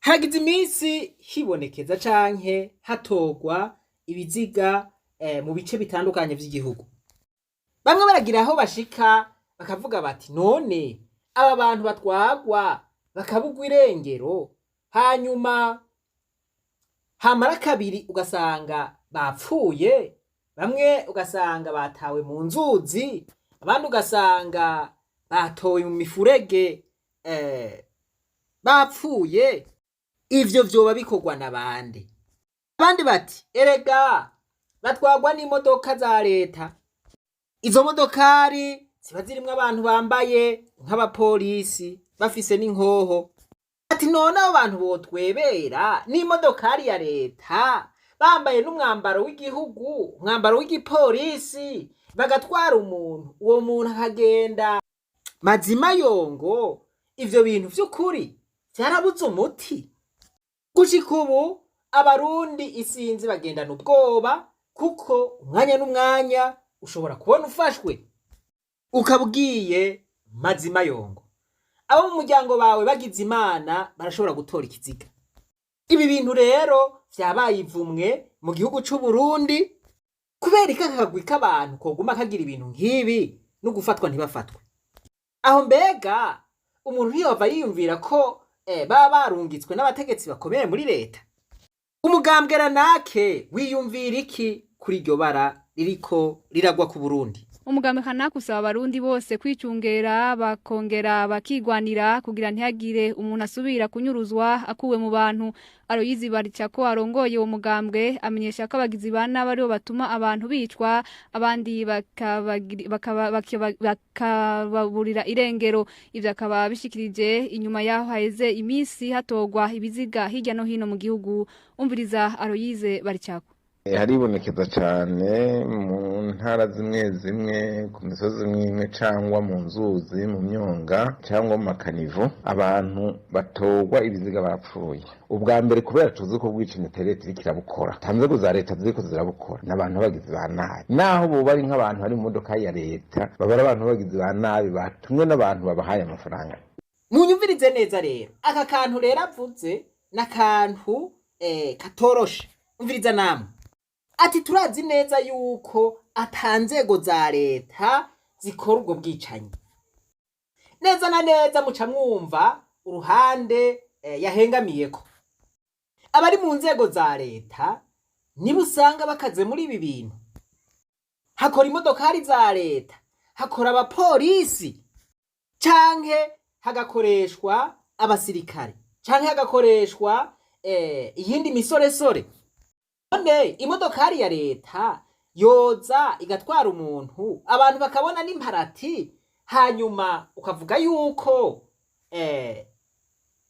Hagize iminsi hibonekeza canke hatorwa ibiziga mu bice bitandukanye vy'igihugu. Bamwe baragira aho bashika bakavuga bati: "None aba bantu batwagwa bakabugwa irengero, hanyuma hamara kabiri ugasanga bapfuye, bamwe ugasanga batawe mu nzuzi, abandi ugasanga batowe mu mifurege bapfuye, ivyo vyoba bikorwa na bande?" Abandi bati: "Erega batwagwa n'imodoka za leta, izo modokari ziba zirimwo abantu bambaye nk'abapolisi bafise n'inkoho." Ati: "None abo bantu botwebera n'imodokari ya leta, bambaye n'umwambaro w'igihugu, umwambaro w'igipolisi, bagatwara umuntu, uwo muntu akagenda mazima yongo, ivyo bintu vy'ukuri vyarabuze umuti?" Gushika ubu Abarundi isinzi bagendana ubwoba, kuko umwanya n'umwanya ushobora kubona ufashwe ukaba ugiye mazima yongo. Abo mu muryango bawe bagize Imana barashobora gutora ikiziga. Ibi bintu rero vyabaye ivumwe mu gihugu c'Uburundi. Kubera iki akagwi k'abantu koguma kagira ibintu nk'ibi no gufatwa ntibafatwe? Aho mbega umuntu ntiyova yiyumvira ko baba barungitswe n'abategetsi bakomeye muri leta? Umugambwe ranake wiyumvira iki kuri iryo bara ririko riragwa ku Burundi? Umugambi kanaka usaba Abarundi bose kwicungera, bakongera bakigwanira kugira ntihagire umuntu asubira kunyuruzwa akuwe mu bantu. Aloyizi Baricako arongoye uwo mugambwe amenyesha ko abagizi ba nabi aribo batuma abantu bicwa, abandi bakababurira irengero. Ivyo akaba bishikirije inyuma yaho haheze iminsi hatorwa ibiziga hirya no hino mu gihugu. Umviriza Aloyize Baricako. Haribonekeza cyane mu ntara zimwe zimwe, ku misozi imwe imwe, cyangwa mu nzuzi, mu myonga cyangwa mu makanivo, abantu batorwa ibiziga bapfuye. Ubwa mbere, kubera tuzi ko ubwicanyi atari leta iriko irabukora, nta nzego za leta ziriko zirabukora, n'abantu b'abagizi ba nabi. Naho boba ari nk'abantu bari mu modoka ya leta, baba ari abantu b'abagizi ba nabi batumwe n'abantu babahaye amafaranga. Munyumvirize neza rero, aka kantu rero avuze n'akantu katoroshe. Umviriza namwe. Ati: "Turazi neza yuko ata nzego za leta zikora ubwo bwicanyi." Neza na neza muca mwumva uruhande yahengamiyeko. Abari mu nzego za leta nibo usanga bakaze muri ibi bintu. Hakora imodokari za leta, hakora abapolisi, canke hagakoreshwa abasirikare, canke hagakoreshwa iyindi misoresore. None imodokari ya leta yoza igatwara umuntu, abantu bakabona n'imparati, hanyuma ukavuga yuko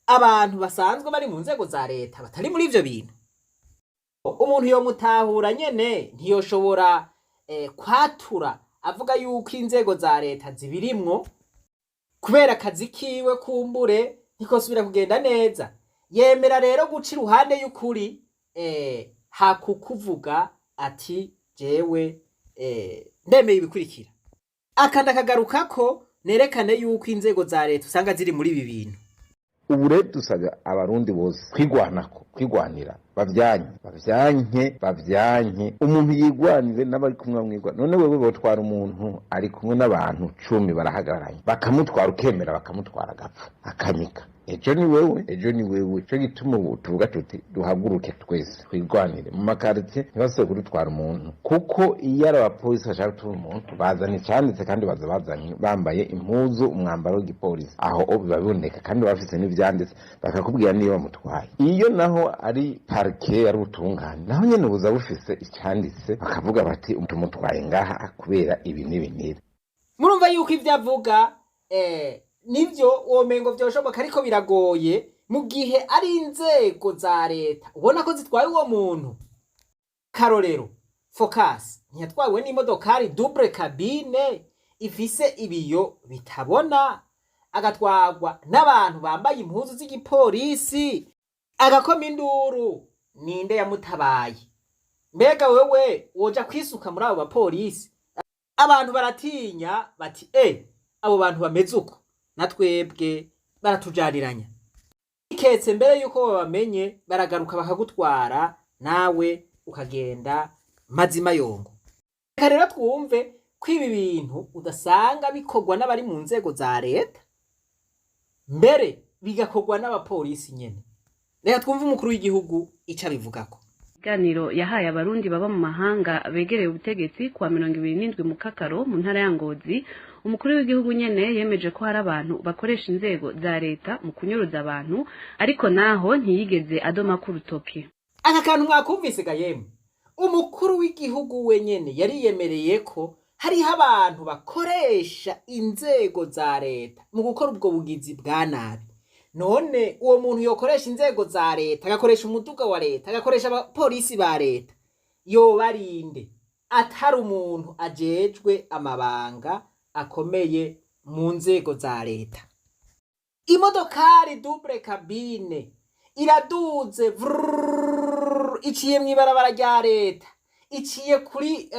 abantu basanzwe bari mu nzego za leta batari muri ivyo bintu? Umuntu yomutahura nyene, ntiyoshobora kwatura avuga yuko inzego za leta zibirimwo, kubera akazi kiwe kumbure ntikosubira kugenda neza. Yemera rero guca iruhande y'ukuri hakukuvuga ati: "Jewe ndemeye ibikurikira." Akanda akagarukako nerekane yuko inzego za leta usanga ziri muri ibi bintu. Ubu rero dusabye Abarundi bose kwigwanako, kwigwanira, bavyanke, bavyanke, bavyanke. Umuntu yigwanire n'abari kumwe bamwigwana. None wewe botwara umuntu ari kumwe n'abantu 10 barahagararanye, bakamutwara, ukemera bakamutwara agapfa akanyika? Ejo ni wewe, ejo ni wewe. Cyo gituma ubu tuvuga tuti: "Duhaguruke twese twigwanire mu makaritsiye, ntibasubire kudutwara umuntu." Kuko iyo ari abapolisi bashaka gutura umuntu, bazana icanditse, kandi baza bazanye bambaye impuzu, umwambaro w'igipolisi. Aho biba biboneka, kandi bafise n'ivyanditse, bakakubwira niyo bamutwaye. Iyo naho ari parike, ari ubutungane, naho nyene buza bufise icanditse, bakavuga bati: "Tumutwaye ngaha kubera ibi n'ibi n'ibi." Murumva yuko ivyo avuga nivyo womengo vyoshoboka, ariko biragoye mu gihe ari inzego za leta ubona ko zitwaye uwo muntu. Karorero, Focus ntiyatwawe n'imodokari double cabine ifise ibiyo bitabona, agatwarwa n'abantu bambaye impuzu z'igipolisi, agakoma induru? Ninde yamutabaye? Mbega wewe woja kwisuka muri abo bapolisi? Abantu baratinya bati: "E, abo bantu bameze uko na twebwe baratujaniranya." Ikindi naco, Wiketse mbere yuko babamenye, baragaruka bakagutwara, nawe ukagenda mazima yongo. Reka rero twumve ko ibi bintu udasanga bikorwa n'abari mu nzego za leta, mbere bigakorwa n'abapolisi nyene. Reka twumve umukuru w'igihugu ico abivugako. Ikiganiro yahaye Abarundi baba mu mahanga begereye ubutegetsi kuwa 27 Mukakaro mu ntara ya Ngozi, umukuru w'igihugu nyene yemeje ko hari abantu bakoresha inzego za leta mu kunyuruza abantu, ariko naho ntiyigeze adoma ku rutoke. Aka kantu mwakumvise ga yemwe? Umukuru w'igihugu wenyene yariyemereye ko hariho abantu bakoresha inzego za leta mu gukora ubwo bugizi bwa nabi. None uwo muntu yokoresha inzego za leta, agakoresha umuduga wa leta, agakoresha abapolisi ba leta, yoba arinde atari umuntu ajejwe amabanga akomeye mu nzego za leta? Imodokari double cabine iraduze vrrrr, iciye mw'ibarabara rya leta, iciye kuri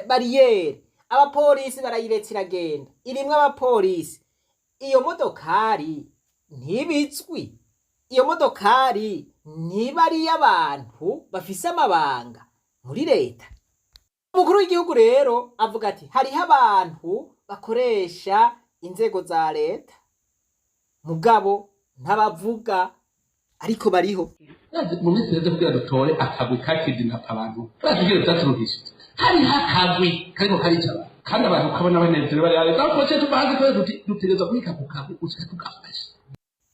bariyeri, abapolisi barayiretse iragenda, irimwo abapolisi. Iyo modokari ntibizwi? Iyo modokari ntiba ari iy'abantu bafise amabanga muri leta? Umukuru w'igihugu rero avuga ati hariho abantu bakoresha inzego za leta, mugabo ntabavuga, ariko bariho. Mu minsi iheze, kugira dutore akagwi kakidinapa abantu, baratubwira vyaturuhishije. Hariho akagwi kariko karica abantu, kandi abantu ukabona banezerewe bari hanze. Aho twaciye tuva hanze kubera tuti dutegerezwa kubika ako kagwi gushika tugafashe.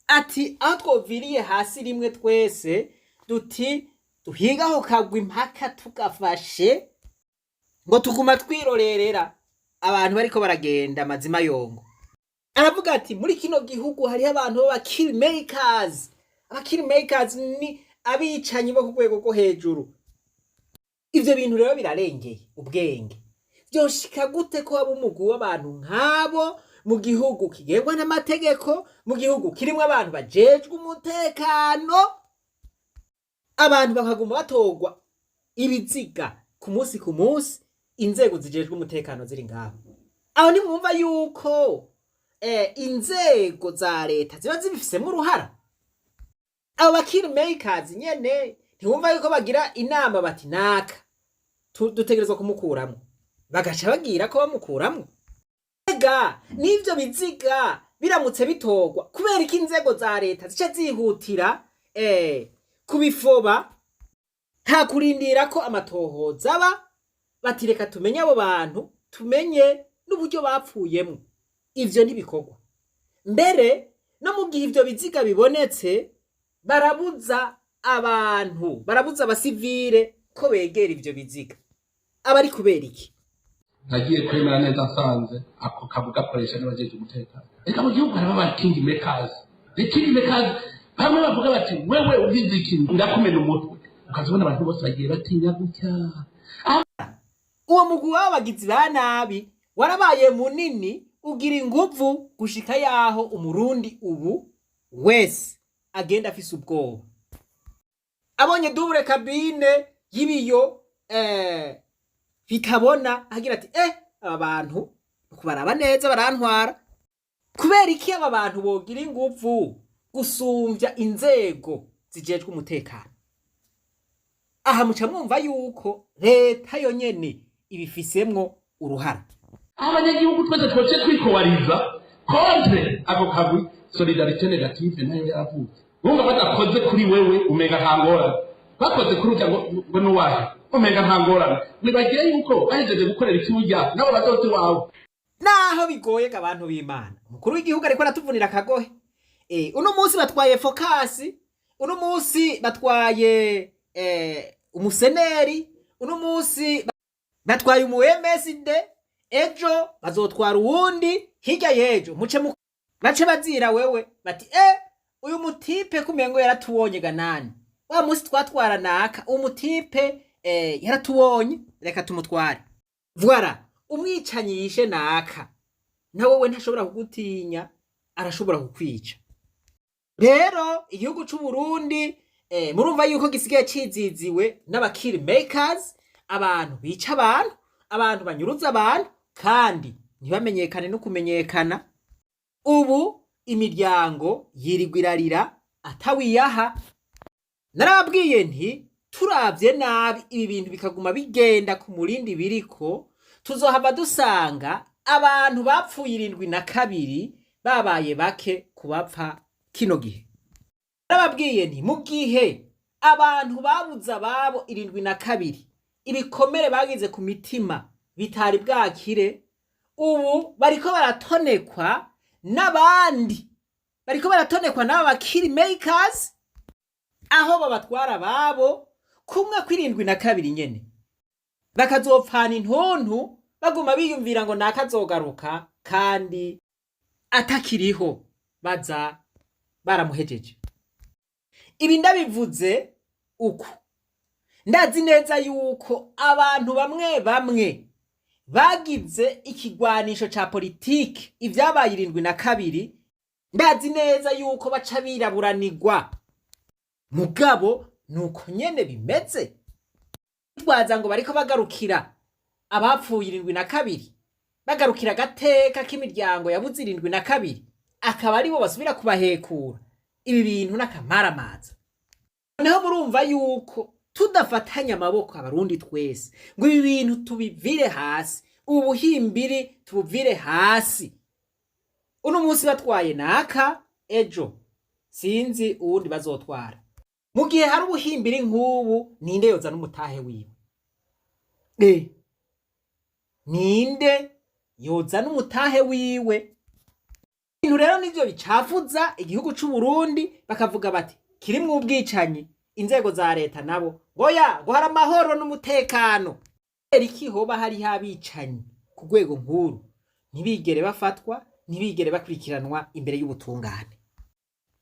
Ati aho twoviriye hasi rimwe twese duti duhiga aho kagwi mpaka tugafashe, ngo tuguma twirorerera abantu bariko baragenda amazima yongo. Aravuga ati muri kino gihugu hariho abantu b'aba kill makers. Aba kill makers ni abicanyi bo ku rwego rwo hejuru. Ivyo bintu rero birarengeye ubwenge. Vyoshika gute ko haba umugwi w'abantu nk'abo mu gihugu kigengwa n'amategeko, mu gihugu kirimwo abantu bajejwe umutekano, abantu bakaguma batorwa ibiziga ku munsi ku munsi, inzego zijejwe umutekano ziri ngaho? Aho nimwumva yuko inzego za leta ziba zibifisemwo uruhara? Abo ba kill makers nyene, ntiwumva yuko bagira inama bati naka dutegerezwa kumukuramwo, bagaca bagira ko bamukuramwo? Ega n'ivyo biziga biramutse bitorwa, kubera ko inzego za leta zica zihutira kubifoba, nta kurindira ko amatohoza aba, bati reka tumenye abo bantu, tumenye n'uburyo bapfuyemwo? Ivyo ntibikorwa. Mbere no mu gihe ivyo biziga bibonetse, barabuza abantu, barabuza abasivile ko begera ivyo biziga. Aba ari kubera iki? Nagiye kwemera neza nsanze ako kagwi gakoresha n'abajejwe umutekano. Reka, mu gihugu harimo aba king makers, the king makers bamwe bavuga bati wewe ugize iki ndakumena umutwe, ukazibona abantu bose bagiye batinya gutya. Uwo mugwi w'abagizi ba nabi warabaye munini, ugira inguvu gushika yaho Umurundi ubu wese agenda afise ubwoba abonye double cabine y'ibiyo bitabona, agira ati aba bantu kubaraba neza barantwara. Kubera iki aba bantu bogira inguvu gusumvya inzego zijejwe umutekano? Aha muca mwumva yuko leta yonyene ibifisemwo uruhara. Abanyagihugu twese twoce twikowariza contre ako kagwi. Solidarité négative nayo yaravutse. Urumva badakoze kuri wewe umenga nta ngorane, bakoze kuri urya ngo nuwahe umenga nta ngorane. Nibagire yuko bahejeje gukorera ikiburya nabo bazoza iwawe. Naho bigoye ga abantu b'Imana, umukuru w'igihugu ariko aratuvunira akagohe. Uno munsi batwaye Fokasi, uno munsi batwaye umuseneri, uno munsi batwaye umu MSD, ejo bazotwara uwundi, hirya y'ejo muce bace bazira wewe bati uyu mutipe kumengo yaratubonye ganani wa munsi twatwara naka, umutipe yaratubonye, reka tumutware. Voilà, umwicanyi yishe naka na wowe ntashobora kugutinya, arashobora kukwica. Rero igihugu c'u Burundi murumva yuko gisigaye ciziziwe n'aba kill makers, abantu bica abantu, abantu banyuruza abantu kandi ntibamenyekane no kumenyekana. Ubu imiryango yirirwa irarira. Atawiyaha. Narababwiye nti turavye nabi, ibi bintu bikaguma bigenda ku murindi biriko, tuzohava dusanga abantu bapfuye 72 babaye bake ku bapfa kino gihe. Narababwiye nti mu gihe abantu babuze ababo 72, ibikomere bagize ku mitima bitari bwakire, ubu bariko baratonekwa n'abandi, bariko baratonekwa n'aba bakiri makers, aho babatwara ababo kumwe kw'72 nyene, bakazopfana intuntu, baguma biyumvira ngo nakazogaruka kandi atakiriho, baza baramuhejeje. Ibi ndabivuze uku, ndazi neza yuko abantu bamwe bamwe bagize ikigwanisho ca politiki ivyabaye 72. Ndazi neza yuko baca biraburanirwa, mugabo nuko nyene bimeze. Twaza ngo bariko bagarukira abapfuye 72, bagarukira agateka k'imiryango yabuze 72, akaba aribo basubira kubahekura. Ibi bintu n'akamaramaza. Noneho murumva yuko tudafatanya amaboko, Abarundi twese, ngo ibi bintu tubivire hasi, ubu buhimbiri tubuvire hasi, uno munsi batwaye naka, ejo sinzi uwundi bazotwara. Mu gihe hari ubuhimbiri nk'ubu, ninde yoza n'umutahe wiwe? Ninde yoza n'umutahe wiwe? Ibintu rero nivyo bicafuza igihugu c'u Burundi, bakavuga bati kirimwo ubwicanyi. Inzego za leta nabo ngoya ngo hari amahoro n'umutekano. Kubera iki hoba hariho abicanyi ku rwego nkuru ntibigere bafatwa, ntibigere bakurikiranwa imbere y'ubutungane,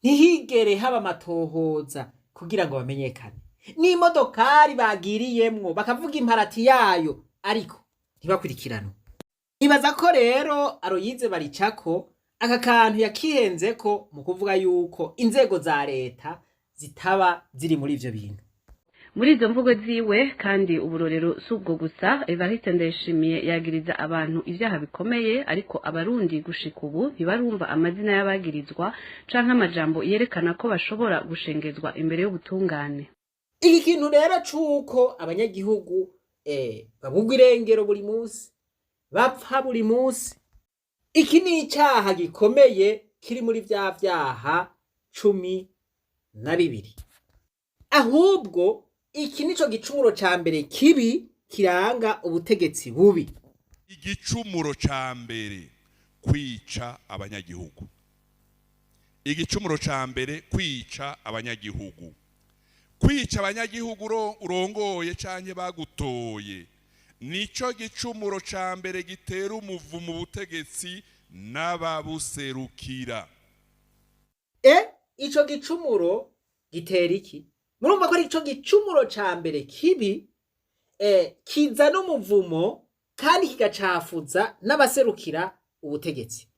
ntihigere haba amatohoza kugira ngo bamenyekane, n'imodokari bagiriyemwo bakavuga imparati yayo, ariko ntibakurikiranwe? Nibaza ko rero Aroyize Baricako aka kantu yakihenzeko mu kuvuga yuko inzego za leta zitaba ziri muri ivyo bintu. Muri izo mvugo ziwe kandi, uburorero si ubwo gusa. Evariste Ndayishimiye yagiriza abantu ivyaha bikomeye, ariko Abarundi gushika ubu ntibarumva amazina y'abagirizwa canke amajambo yerekana ko bashobora gushengezwa imbere y'ubutungane. Iki kintu rero c'uko abanyagihugu babugwa irengero buri munsi, bapfa buri munsi, iki ni icaha gikomeye kiri muri vya vyaha 12. Ahubwo iki nico gicumuro ca mbere kibi kiranga ubutegetsi bubi. Igicumuro ca mbere, kwica abanyagihugu. Igicumuro ca mbere, kwica abanyagihugu. Kwica abanyagihugu urongoye canke bagutoye, nico gicumuro ca mbere gitera umuvumo ubutegetsi n'ababuserukira. Ico gicumuro gitera iki? Murumva ko ari ico gicumuro ca mbere kibi, kizana umuvumo kandi kigacafuza n'abaserukira ubutegetsi.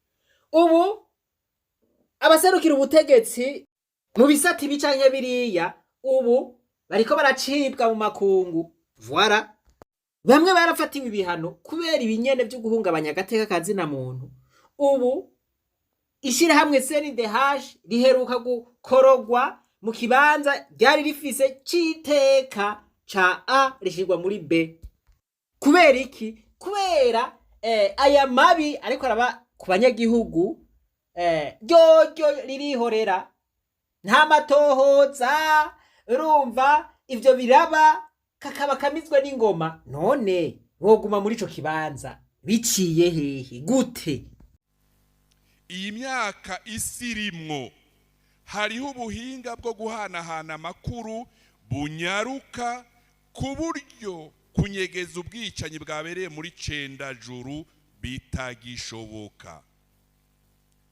Ubu abaserukira ubutegetsi mu bisata ibi canke biriya, ubu bariko baracibwa mu makungu. Voilà, bamwe barafatiwe ibihano kubera ibinyene vyo guhungabanya agateka ka zina muntu. Ubu ishirahamwe CNDH riheruka gukorogwa mu kibanza ryari rifise c'iteka ca A, rishirwa muri B. Kubera iki? Kubera aya mabi ariko araba ku banyagihugu, ryoryo ririhorera, nta matohoza. Urumva ivyo biraba kakaba kamizwe n'ingoma. None woguma muri ico kibanza biciye hehe, gute? Iyi myaka isi irimwo, hariho ubuhinga bwo guhanahana amakuru bunyaruka, ku buryo kunyegeza ubwicanyi bwabereye muri Cendajuru bitagishoboka,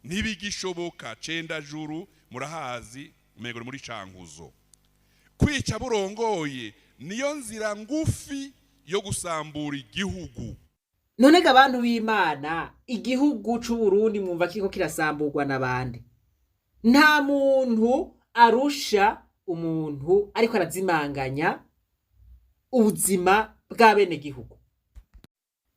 ntibigishoboka. Cendajuru murahazi, umengo ni muri Cankuzo. Kwica burongoye niyo nzira ngufi yo gusambura igihugu. None ga abantu b'Imana, igihugu c'Uburundi mwumva kiriko kirasamburwa n'abandi? Nta muntu arusha umuntu ariko arazimanganya ubuzima bw'abenegihugu.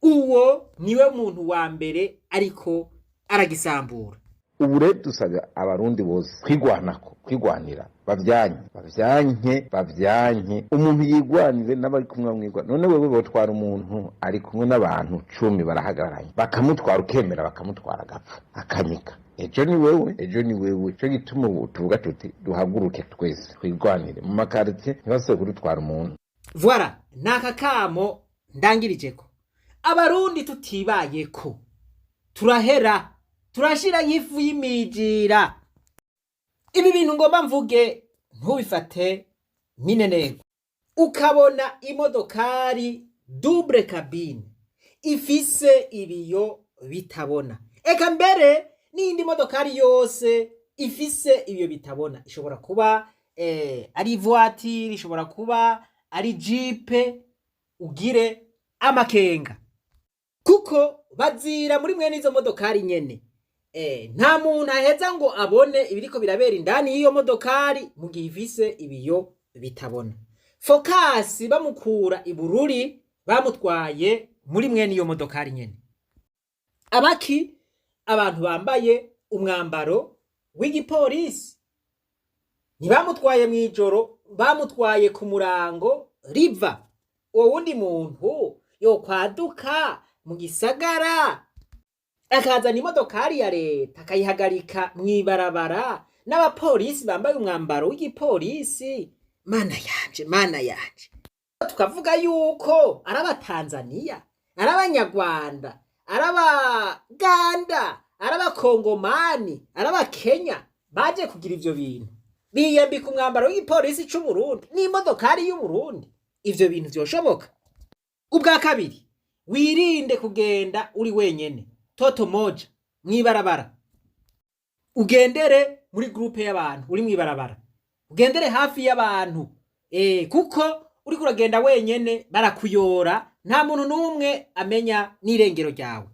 Uwo niwe muntu wa mbere ariko aragisambura. Ubu rero dusabye Abarundi bose kwigwanako, kwigwanira, bavyanke, bavyanke, bavyanke. Umuntu yigwanire n'abari kumwe bamwigwa. None wewe botwara umuntu ari kumwe n'abantu 10 barahagararanye, bakamutwara ukemera, bakamutwara agapfa akanyika. Ejo ni wewe, ejo ni wewe. Ico gituma ubu tuvuga tuti duhaguruke twese twigwanire mu makaritiye, ntibasubire kudutwara umuntu. Voilà, naka kamo ndangirijeko. Abarundi tutibayeko turahera, turashira nk'ifu y'imijira. Ibi bintu ngomba mvuge ntubifate minenegwe. Ukabona imodokari double cabine ifise ibiyo bitabona, eka mbere n'iyindi modokari yose ifise ibiyo bitabona, ishobora kuba ari voiture, ishobora kuba ari jeep, ugire amakenga kuko bazira muri mwene izo modokari nyene. Nta muntu aheza ngo abone ibiriko birabera indani y'iyo modokari mu gihe ifise ibiyo bitabona. Fokasi bamukura i Bururi bamutwaye muri mwene iyo modokari nyene. Abaki abantu bambaye umwambaro w'igipolisi ntibamutwaye mw'ijoro, bamutwaye ku murango riva. Uwo wundi muntu yokwaduka mu gisagara akazana imodokari ya leta akayihagarika mw'ibarabara n'abapolisi bambaye umwambaro w'igipolisi. Mana yanje, mana yanje! Tukavuga yuko ari Abatanzaniya, ari Abanyarwanda, ari Abaganda, ari Abakongomani, ari Abakenya baje kugira ivyo bintu, biyambika umwambaro w'igipolisi c'Uburundi n'imodokari y'Uburundi. Ivyo bintu vyoshoboka? Ubwa kabiri, wirinde kugenda uri wenyene, toto moja, mw'ibarabara. Ugendere muri groupe y'abantu uri mw'ibarabara, ugendere hafi y'abantu, kuko uriko uragenda wenyene barakuyora, nta muntu n'umwe amenya n'irengero ryawe.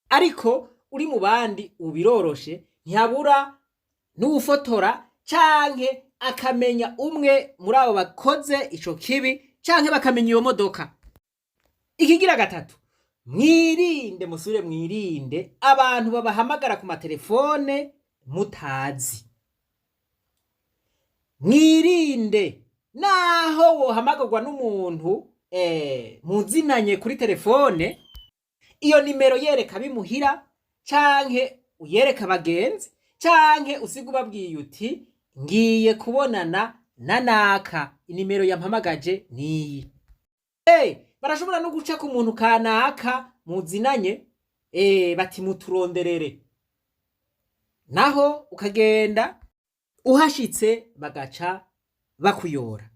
Ariko uri mu bandi ubu biroroshe, ntihabura n'uwufotora canke akamenya umwe muri abo bakoze ico kibi, canke bakamenya iyo modoka. Ikigira gatatu, mwirinde, musubire mwirinde abantu babahamagara ku matelefone mutazi. Mwirinde naho wohamagarwa n'umuntu muzinanye kuri telefone, iyo nimero yereka bimuhira canke uyereka abagenzi, canke usiga ubabwiye uti ngiye kubonana na naka, inimero yampamagaje niyi. Barashobora no guca ku muntu kanaka muzinanye, bati muturonderere, naho ukagenda uhashitse bagaca bakuyora.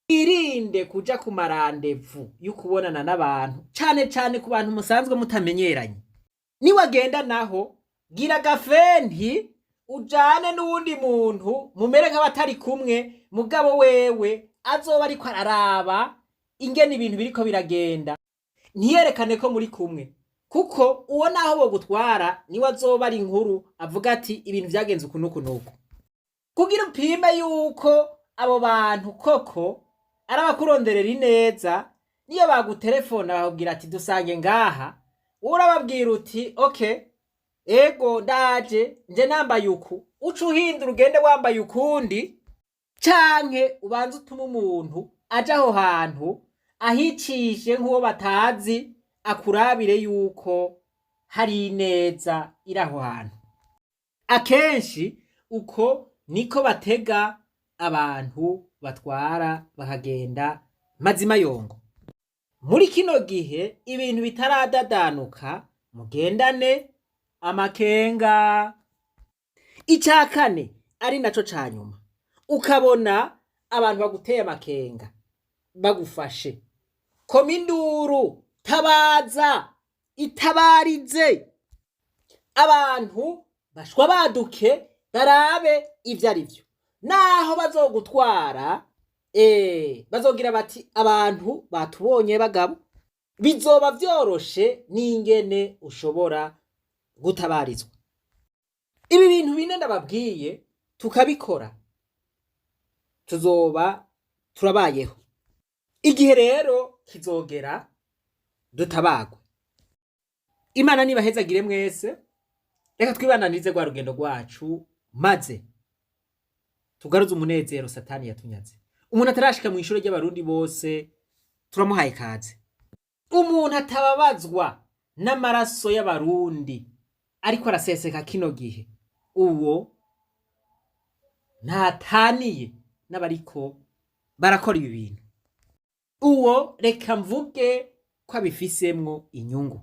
Irinde kuja ku marandevu y'ukubonana n'abantu, cane cane ku bantu musanzwe mutamenyeranye. Niwagenda naho gira agafenti, ujane n'uwundi muntu, mumere nk'abatari kumwe, mugabo wewe azoba ariko araraba ingene ibintu biriko biragenda, ntiyerekane ko muri kumwe, kuko uwo naho bogutwara niwe azoba ari inkuru avuga ati ibintu vyagenze uku n'uku n'uku. Kugira upime yuko abo bantu koko ari abakuronderera ineza, niyo bagutelefona bakubwira ati dusange ngaha, urababwira uti okay, ego ndaje, nje nambaye uku, uca uhindura ugende wambaye ukundi, canke ubanze utume umuntu aje aho hantu ahicishe nk'uwo batazi, akurabire yuko hari ineza iri aho hantu. Akenshi uko niko batega abantu batwara bakagenda mazima yongo. Muri kino gihe ibintu bitaradadanuka, mugendane amakenga. Ica kane ari naco ca nyuma, ukabona abantu baguteye amakenga bagufashe, koma induru, tabaza, itabarize abantu bashwa baduke barabe ivyo ari vyo. Naho bazogutwara, bazogira bati abantu batubonye bagabo. Bizoba vyoroshe n'ingene ushobora gutabarizwa. Ibi bintu bine ndababwiye tukabikora, tuzoba turabayeho. Igihe rero kizogera dutabagwe. Imana nibahezagire mwese. Reka twibananize rwa rugendo rwacu, maze tugaruze umunezero Satani yatunyaze. Umuntu atarashika mu ishuri ry'Abarundi bose, turamuhaye kaze. Umuntu atababazwa n'amaraso y'Abarundi ariko araseseka kino gihe, uwo ntataniye n'abariko barakora ibi bintu. Uwo reka mvuge ko abifisemwo inyungu.